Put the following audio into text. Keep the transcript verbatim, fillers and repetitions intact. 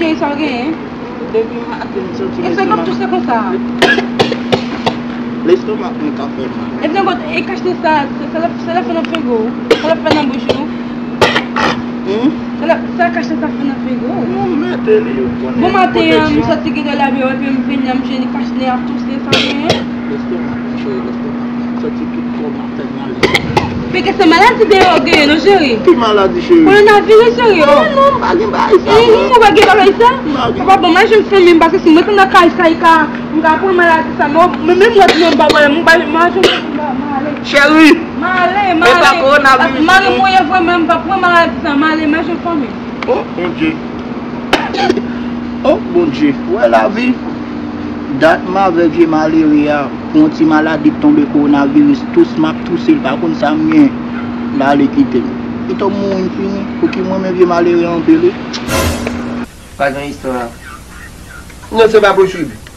Sa w genyen? Depi maten m santi E sa k ap touse konsa? Lestomak mwen ka fè mal. E nan kot e kachte sa, sa l ap sa l ap fè nan frigo? Sa l ap fè nan bouch ou? Hmm? Sa l ap sa kachte sa fè nan frigo? Non, mete li, ou konnen. Bon maten an, m pwoteksyon. Soti gen de lavi epi m vini an, m jwenn li kachte ap touse, sa w genyen? Lestomak, cheri, lestomak. M santi tout kò m ap fè mal. Peke se maladi deyò w genyen non cheri. Ki maladi, cheri? Kowonaviris cheri o. Non, non, m pa gen bagay sa. Ou pa gen bagay sa? M pa gen. Papa bon mwen jwenn fanmi m paske si mwen te nan kay sa e ka m ka pran maladi sa men men mwen tou m pa wè m pa mwen jwenn fanmi m ale. Cheri, M ale m men pa ale. kowonaviris. Mari mwen ye vre men m pa pran maladi sa m ale mwen jwenn fanmi m. Oh, Bondye. Oh, Bondye. Wè lavi. Dat m avè vye malere a pou yon ti maladi k tonbe kowonaviris, tous m ap touse, l pa konn sa m gen. L ale kite m. Pito m mouri m fini. Pou ki mwen men vye malere anpil wi. Pa gen istwa. Non, se pa posib.